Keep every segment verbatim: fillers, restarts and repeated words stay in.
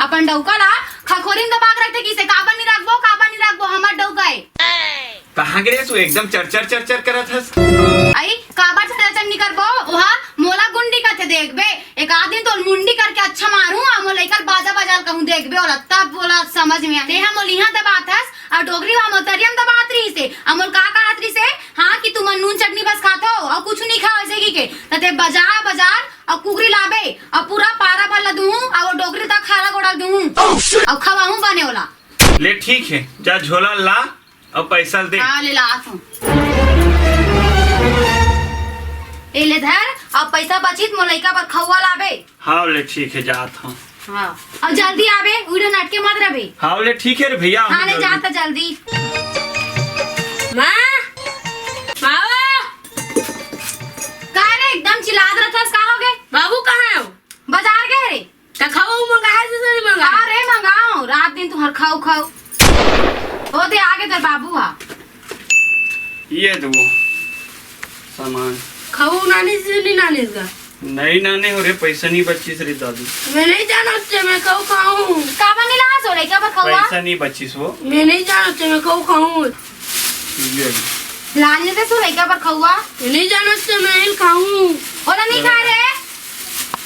अपन डउका ला खखोरी म दबा के रखथे, किसे काबर नी रखबो, काबर नी रखबो, हमर डउका ए। कहाँ गे रेहेस? एकदम चरचर चरचर करत हस। अई, काबर चरचर नी करबो? ओहा मोला गुंडी कथे, देखबे, एक आध दिन तोर मुंडी करके अच्छा मारूं, आ मोर लइका ल बाजा बजा ल कहूं, देखबे, ओला तब ओला समझ में आही। तेहा मोला इहां दबात हस, अउ डोकरी ला मोर तरिया म दबात रहिसे, अउ मोला का कहत रहिसे, हां, कि तुमन नून चटनी बस खाथो, अउ कुछु नी खाओ अइसे कहिके, त तें बजार बजार अउ कुकरी लाबे, अउ पूरा पारा भर ला दूहूं, अउ ओ डोकरी तक खारा गोड़ा ल दूहूं, अउ खवाहूं बने ओला। ले ठीक हे, जा झोला ला अउ पैसा ल दे। हां, ले लात हूं। ए ले धर, अउ पैसा बचिस त मोर लइका बर खउवा लाबे। हां ले ठीक हे, जात हूं। हां, अउ जल्दी आबे, उइठन अटके मत रहिबे। हां ले ठीक हे रे भइया, हां, ले जल्दी। जात हूं जल्दी। मां, मां। का रे, एकदम चिल्लात रथस, का होगे? बाबू कहां हे? बजार गे रे। त खवा मंगाए से नहीं मंगाए? अरे मंगाओ, रात दिन तुंहर खाऊ खाऊ। ओ दे आगे तोर बाबू हा। ये दे वो सामान। खऊ नानिस से नहीं नानिस गा? नहीं नाने हो रे, पैसा नहीं बचिस रे दादू। मैं नहीं जानत ते मैं खऊ खाऊं। काबर नहीं लास हो रे, का बर खउवा? पैसा नहीं बचिस हो। मैं नहीं जानत ते मैं खऊ खाऊं। ये ले। लाने दे सो रे, का बर खउवा? मैं नहीं जानत ते मैं ही खाऊं। ओला नहीं खा रे।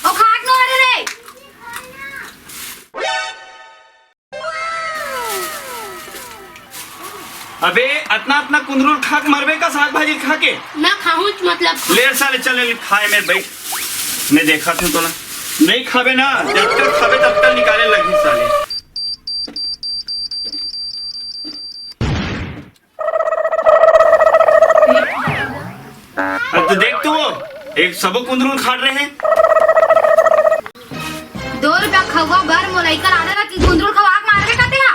ओ खाट नो हरे रे। अबे, अतना अतना कुंदरू ल खा के मरबे का साग भाजी ल खा के? मैं खाहूं, मतलब। ले साले, चल ले, खाए में बैठ। मैं देखत हूं तोला। नहीं खाबे ना, जब तक खाबे तब तक निकाले लगही साले। अब तो देख तू, एक सबो कुंदरू ल खाट रहे। दो रुपया खउवा बर मोला इकर आधा ला कुंदरू ल खवा के मारबे कते हा?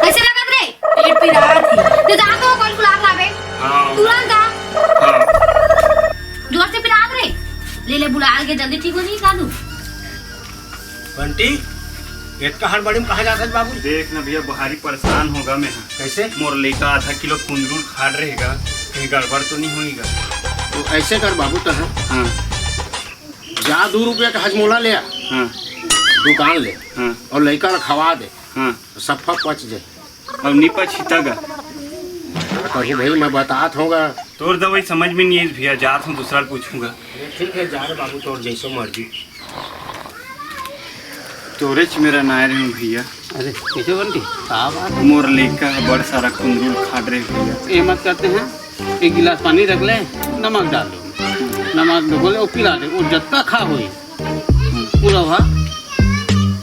कइसे लगत रे? पेट पिरात हे। ते जा तो कोई गुलाब लाबे। हां। तुरंत जा। हां। जोर से पिरात रे। ले ले बुला के जल्दी ठीक हो जाही का तू। बंटी, एतका हड़बड़ी में कहाँ जात हस बाबू? देख ना भैया, भारी परेशान हो गा मैं हा। कैसे? मोर लइका आधा किलो कुंदरू ल खाट रहे गा, कहीं गड़बड़ तो नहीं होही गा? तो ऐसे कर बाबू, तैं हाँ। जा दू रुपया का हजमोला ले आ, हाँ। दुकान ले, हाँ। और लइका ला खवा दे, हाँ। सफा पच जाए। अब नहीं पचही गा। का करूँ भाई, मैं बतात हूँ गा। तोर दवाई समझ में नहीं आई भैया, जात हूँ दूसरा ल पूछूंगा। अरे ठीक है, जा रे बाबू, तोर जैसो मर्जी। तोरेच मेर आए रहेंव भैया। अरे, कइसे बंटी? का बात हे? मोर लइका ह बड़ सारा कुंदरू ल खाट रहे भैया। ये मत करते हैं, एक गिलास पानी रख ले, नमक डाल दो, नमक दो, बोले वो पिला दे, वो जत्ता खा होई, पूरा हुआ,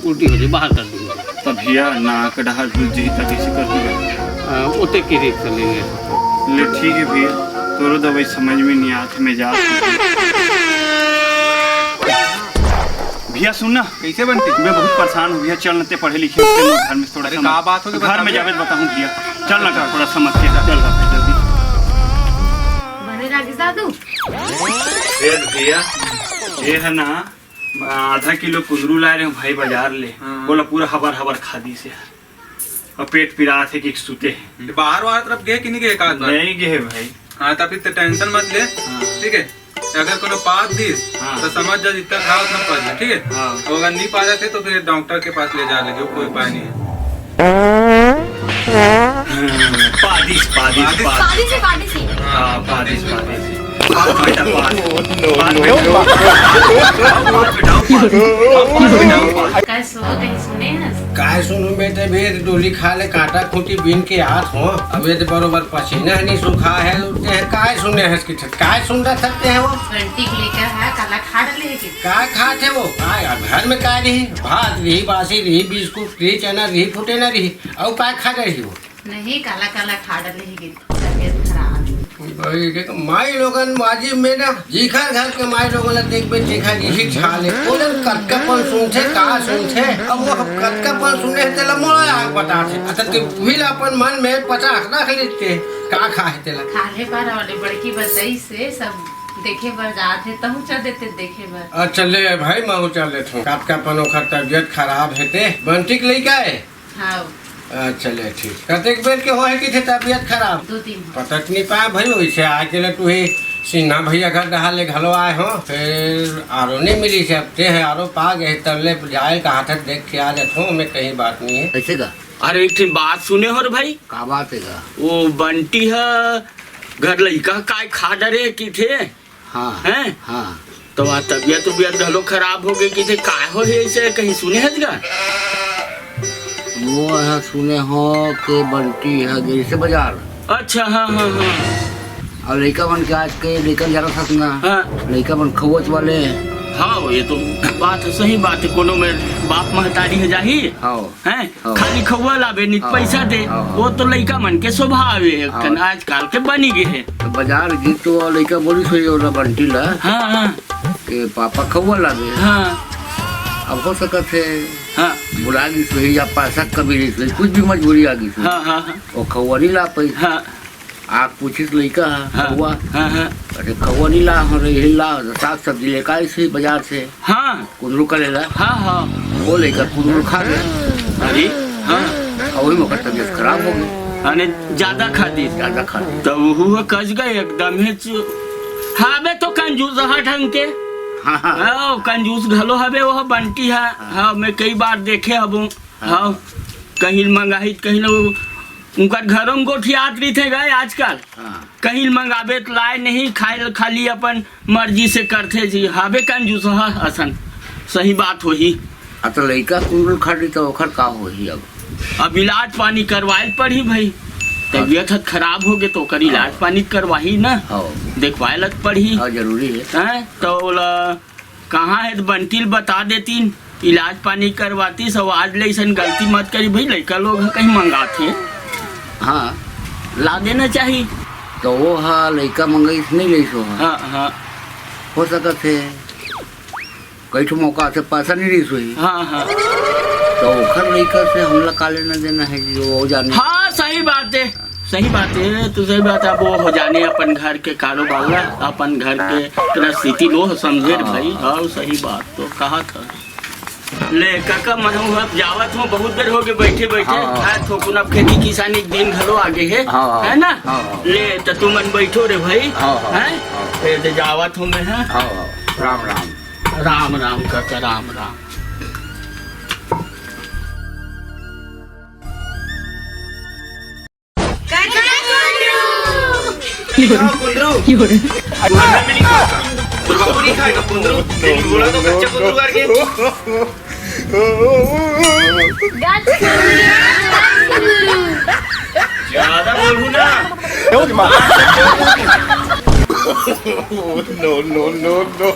उल्टी हो जाए, बाहर कर दूंगा। तब भैया नाक डहर घुस जाही, तब कइसे कर दूंगा? आ, ओते की रिस्क लेंगे। ले ठीक है भैया, तोरो दवाई समझ में नहीं आत हे, मैं जात हूँ। भैया सुन ना। कइसे बंटी? मैं बहुत परेशान हूँ भैया, चल ना ते पढ़े लिखे, घर में थोड़ा अरे सा का बात हो गई, घर में जाबे बताहूँ भैया, चल ना थोड़ा समझ के, चल ना जल्दी। बने रागी साधु। ए भैया, ये है ना, आधा किलो कुंदरू लाए रहेंव भाई बाजार ले, हाँ। बोला पूरा हबर हबर खा दिस हे। अब पेट पिरात हे कि सुते हे। ये बाहर वाहर तरफ गे कि नहीं गे एक आध बार? नहीं गे भाई। हाँ, तो फिर तो टेंशन मत ले। हाँ। ठीक है, अगर कोनो पात दिस, हाँ। तो समझ जा जितना खाओ उतना पच जाए, ठीक है? हाँ। और अगर नहीं पाते तो फिर डॉक्टर के पास ले जा लेंगे, कोई उपाय नहीं है। पादिस, पादिस, पादिस। पादिस। पादिस हे, पादिस हे। हाँ, पादिस, पादिस। पास बेटा, पास। पास बेटा, पास। पास बेटा, पास। पास बेटा, पास। काय सो, कहीं सुने हस? काय सुनूं बेटे, भेद डोली खा ले, कांटा खूंटी बीन के आत हो। अबे तो बरोबर पसीना नहीं सुखा है, उठते हैं, काय सुने हस कि ठत-, काय सुन रहा थकते हैं वो? बंटी के लेकर है, काला खा डले है कि? काय खात है वो? काय, अब घर में काय रही? भात रही, बासी रही, बिस्कुट रही, चना रही, फुटे ना रही। अउ काय खा रही वो? नहीं, काला काला खा डले ही गे, तबियत खराब। भाई, देख, माई लोगन माजी में ना, जीखर घर के माई लोगन ला देखबे, जीखर यही छाले। ओलन कतकापन सुनथे, का सुनथे? अब वो कतकापन सुने हे, तेला मोला आग बताथे। अतन के उही ला अपन मन में पचास रख लेते, का खा हे तेला? खा ले पर वाले बड़की बताइस हे, सब देखे बर जात हे, तहूँ चल देते देखे बर। अच्छा, ले भाई, महूँ चल देथों। कतकापन ओखर तबियत खराब हे ते, बंटी के लइका हे? हाँ। अच्छा, ले ठीक। कतेक बेर के होहे कि थे तबियत खराब? दो तीन। पता तो नहीं पाए भाई, वैसे आके ले तू ही सिन्हा भैया घर डहार ले घलो आए हों, फेर आरो नइ मिलिस हे। अब ते ह आरो पा गे हे, तब ले जाए ल कहत हस, देख के आ जाथों, ओमे कहीं बात नइ हे। कइसे गा? अरे, एक ठिन बात सुने हों रे भई। का बात हे गा? वो बंटी ह घर लइका काय खा डरे हे कहिथे। हाँ, हैं? हाँ। तो वहाँ तबियत उबियत घलो खराब हो गे कहिथे, काय होय हे अइसे, कहीं सुने हस गा? वो ह सुने हों के बंटी ह गे रिहिसे बजार। अच्छा, हाँ, हाँ, हाँ। अउ लइका मन के आज के लइका जाना था ना। हाँ। लइका मन खउवत वाले। हाँ, ये तो बात हे, सही बात हे, कोनो मेर बाप महतारी ह जाही। हाँ। हैं? हाँ। खाली खउवा लाबे, नइ हाँ। पइसा दे। हाँ, हाँ। वो तो लइका मन के स्वभाव हे, हाँ। कन आजकल के बनी गे हे। तो बजार गे तो लइका बोलिस होही ओला बंटी ला। हाँ, हाँ। के पापा खउवा लाबे। हाँ। अब हो सकत हे हाँ। भुला गिस होही या पैसा कमी रहिस होही, कुछ भी मजबूरी आ गिस होही। हाँ, हाँ, हाँ। वो खउवा नइ ला पाइस। हाँ। आके पूछिस लइका ह, हाँ, खउवा। हाँ, हाँ। अरे खउवा नइ ला, हम यही ला, साग सब्जी लेके आइस होही बजार से। हाँ। कुंदरू करेला। हाँ, हाँ। वो लइका कुंदरू खा गे। अरे, हाँ। अउ वही म ओकर तबियत खराब हो गे। अने जादा खा दिस। जादा खा दिस। त उहू ह कस गे एकदम हे चु-, हाबे तो कंजूस ह ढंग के। हाँ, हाँ। हाँ, कंजूस घलो हबे, वो बंटी ह। हाँ। हाँ, मैं कई बार देखे हबो। हाँ। हाँ। कहीं मंगाही, कहीं न वो उंकर घरो म गोठियात रहिथे गा आजकल। हाँ। कहीं ल मंगाबे त लाय नहीं, खाय ल खाली अपन मर्जी से करथे जी। हाबे कंजूस ह असन, सही बात होही। हाँ, त लइका कुंदरू खा गे त ओखर का होही अब? अब इलाज पानी करवाय ल पड़ही भई। हाँ। तबियत ह खराब हो गे त ओकर इलाज हाँ। पानी करवाही ना। हाँ। देखवाय ल त पड़ही। हाँ, जरूरी हे। हैं? त ओला कहाँ हे त बंटी ल बता देतिन, इलाज पानी करवातिस, अउ आज ले अइसन गलती मत करी भई, लइका लोग ह कहीं मंगाथे। हाँ। ला देना चाही। त वो ह लइका मंगाइस, नइ लइस वो ह। हाँ, हाँ। हो सकत हे, कई ठो मौका से पैसा नइ रहिस होही। हाँ, हाँ। त ओखर लइका से हमला का लेना देना हे जी, वो जाने। हाँ, सही बात हे। सही बात हे, तो सही बात हे। अब वो हो जाने अपन घर के कारोबार ला, अपन घर के परिस्थिति लो समझे रे हाँ। भई। हाँ, सही बात तो कहत हस। ले काका, महूँ अब जावत हों, बहुत देर हो गे बइठे बइठे। हाँ, हाँ। हाँ, थोकुन अब खेती किसानी के दिन घलो आगे हे, हाँ, हाँ। हे ना? हाँ, हाँ। ले त तुमन बइठो रे भई। हाँ, हाँ, हैं? हाँ। फेर त जावत हों मैं, हाँ? हाँ, हाँ। राम राम। राम राम काका, राम राम। कुंदरू। कुंदरू। कुंदरू नहीं खाएगा कुंदरू। तेरी बोला तो कच्चा कुंदरू करके। ज्यादा बोलू ना। No, no, no, no.